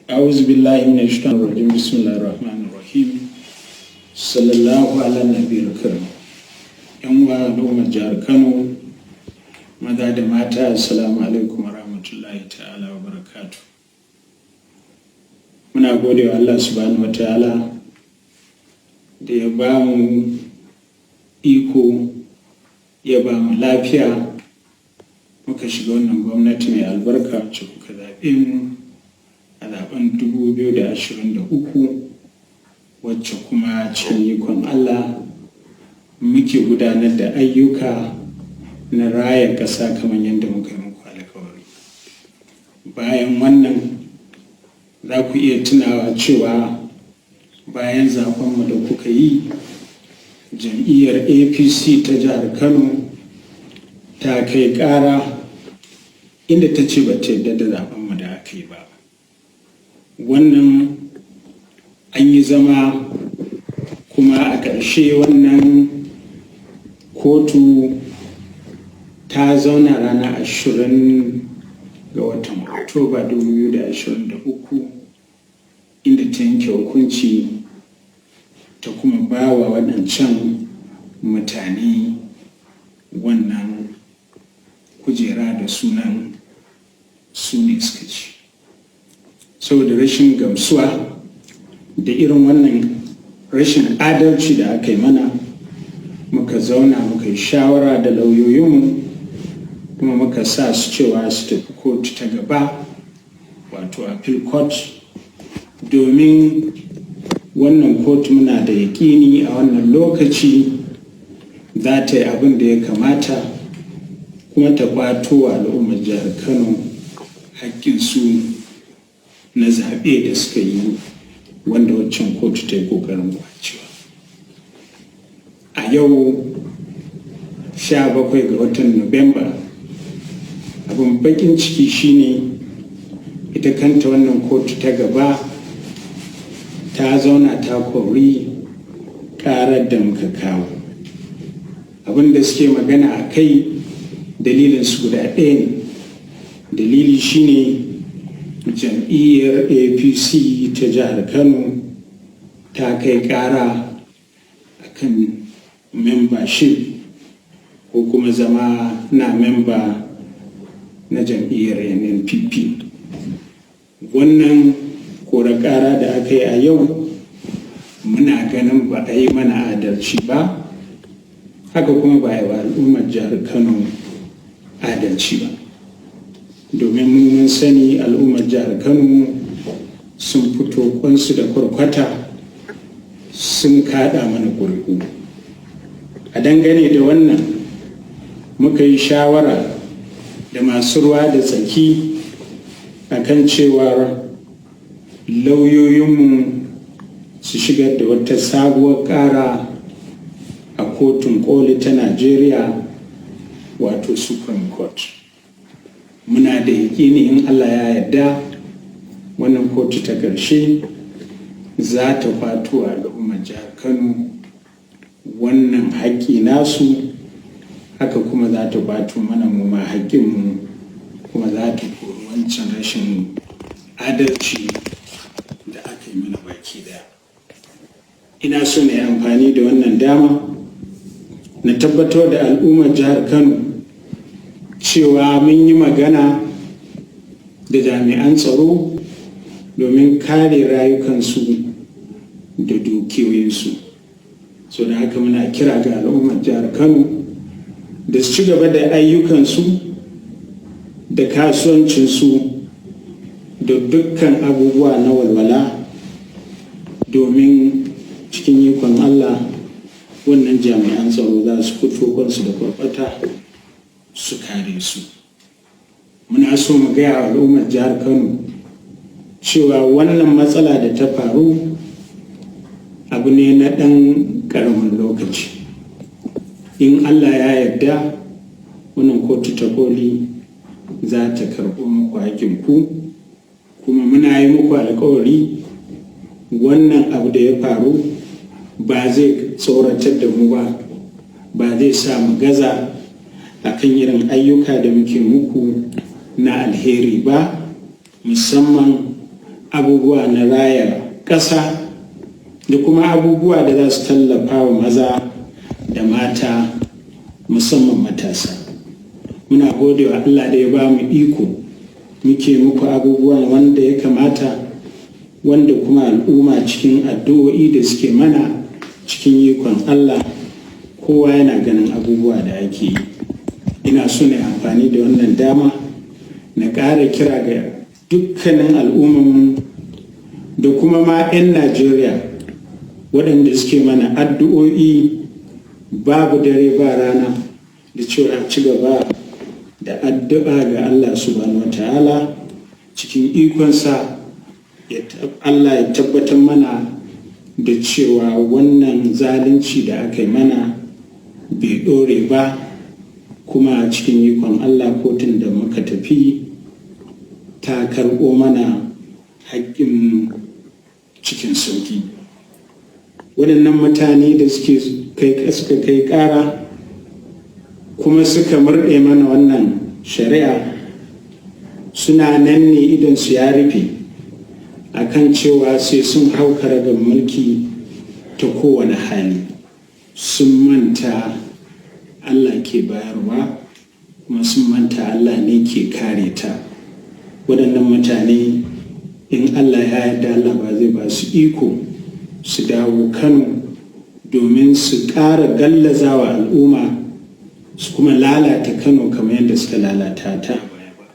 أعوذ بالله من الشيطان الرجيم. بسم الله الرحمن الرحيم. صلى الله على النبي الكريم. Yan uwa al'ummar jihar Kano, maza da mata, assalamu alaikum wa rahmatullahi ta'ala wa barakatu. Muna gode wa Allah subhanahu wa ta'ala da ya ba mu iko, ya ba mu lafiya, muka shiga wannan gwamnati mai albarka wacce kuka zaɓe mu a zaben 2023, wacce kuma cikin ikon Allah muke gudanar da ayyuka na raya ƙasa kamar yadda muka yi muku alkawari. Bayan wannan, za ku iya tunawa cewa bayan zaɓenmu da kuka yi, jam'iyyar APC ta jihar Kano ta kai ƙara inda ta ce ba ta yarda da zaɓenmu da aka yi ba. Wannan an yi zama, kuma a ƙarshe wannan kotu ta zauna ranar 20 ga watan Oktoba 2023, inda ta yanke hukunci ta kuma ba wa waɗancan mutane wannan kujera da sunan su ne suka ci. Saboda rashin gamsuwa da irin wannan rashin adalci da aka yi mana, muka zauna muka yi shawara da lauyoyinmu, kuma muka sa su cewa su tafi kotu ta gaba, wato appeal court, domin wannan kotu muna da yaƙini a wannan lokaci za ta yi abin da ya kamata kuma ta ƙwato wa al'ummar jihar Kano haƙƙinsu na zaɓe da suka yi, wanda waccan kotu ta yi ƙoƙarin kwacewa. A yau, 17 ga watan Nuwamba, abin bakin ciki shine ita kanta wannan kotu ta gaba ta zauna ta kori karar da muka kawo. Abin da suke magana a kai, dalilin su guda ɗaya ne. Dalili shine jam'iyyar APC ta jihar Kano ta kai ƙara akan membership ko kuma zama na memba na jam'iyyar NNPP. Wannan kora ƙara da aka yi a yau, muna ganin ba a yi mana adalci ba, haka kuma ba a yi wa al'ummar jihar Kano adalci ba, domin mu mun sani al'ummar jihar Kano sun fito kwansu da kwarkwata sun kada mana ƙuri'u. A dangane da wannan, muka yi shawara da masu ruwa da tsaki akan cewar lauyoyinmu su shigar da wata sabuwar ƙara a Kotun Koli ta Najeriya, wato Supreme Court. Muna da yaƙini in Allah ya yarda wannan kotu ta ƙarshe za ta kwato al'ummar jihar Kano wannan haƙƙi nasu, haka kuma za ta kwato mana mu ma haƙƙinmu, kuma za ta kori wancan rashin adalci da aka yi mana baki daya. Ina so na yi amfani da wannan dama na tabbatar da al'ummar jihar Kano cewa mun yi magana da jami'an tsaro domin kare rayukansu da dukiyoyinsu. So da haka muna kira ga al'ummar jihar Kano da su ci gaba da ayyukansu da kasuwancinsu da dukkan abubuwa na walwala, domin cikin ikon Allah wannan jami'an tsaro za su fito kwansu da kwarkwata su kare su. Muna so mu gaya wa al'ummar jihar Kano cewa wannan matsala da ta faru abu ne na ɗan ƙaramin lokaci. In Allah ya yarda wannan kotu ta koli za ta karɓo muku haƙƙinku, kuma muna yi muku alkawari wannan abu da ya faru ba zai tsoratar da mu ba, ba zai sa mu gaza akan irin ayyuka da muke muku na alheri ba, musamman abubuwa na raya ƙasa da kuma abubuwa da za su tallafa wa maza da mata, musamman matasa. Muna gode wa Allah da ya ba mu iko muke muku abubuwan wanda ya kamata, wanda kuma al'umma cikin addu'o'i da suke mana, cikin ikon Allah kowa yana ganin abubuwa da ake yi. Ina so na amfani da wannan dama na ƙara kira ga dukkanin al'ummarmu da kuma ma 'yan Najeriya waɗanda suke mana addu'o'i babu dare ba rana da cewa ci gaba da addu'a ga Allah Subhanahu wa Ta'ala, cikin ikonsa Allah ya tabbatar mana da cewa wannan zalunci da aka yi mana bai ɗore ba, kuma cikin ikon Allah kotun da muka tafi ta karɓo mana haƙƙin cikin sauƙi. Waɗannan mutane da suka kai ƙara kuma suka murɗe mana wannan shari'a suna nan ne idan su ya rufe akan cewa sai sun hau karagar mulki ta kowane hali. Sun manta Allah ke bayarwa, kuma sun manta Allah ne ke kare ta. Waɗannan mutane, in Allah ya yarda, Allah ba zai ba su iko su dawo Kano domin su ƙara gallazawa al'umma su kuma lalata Kano kamar yadda suka lalata ta baya ba.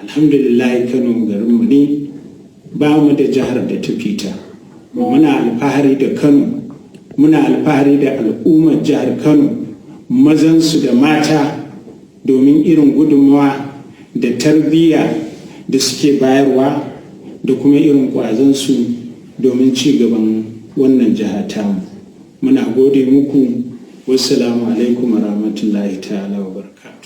Alhamdulillah, Kano garinmu ne, ba mu da jihar da ta fita. Muna alfahari da Kano, muna alfahari da al'ummar jihar Kano, mazansu da mata, domin irin gudunmawa da tarbiyya da suke bayarwa da kuma irin ƙwazonsu domin ci gaban wannan jiha tamu. Muna gode muku. Wassalamu alaikum warahmatullahi ta'ala wa barakatuh.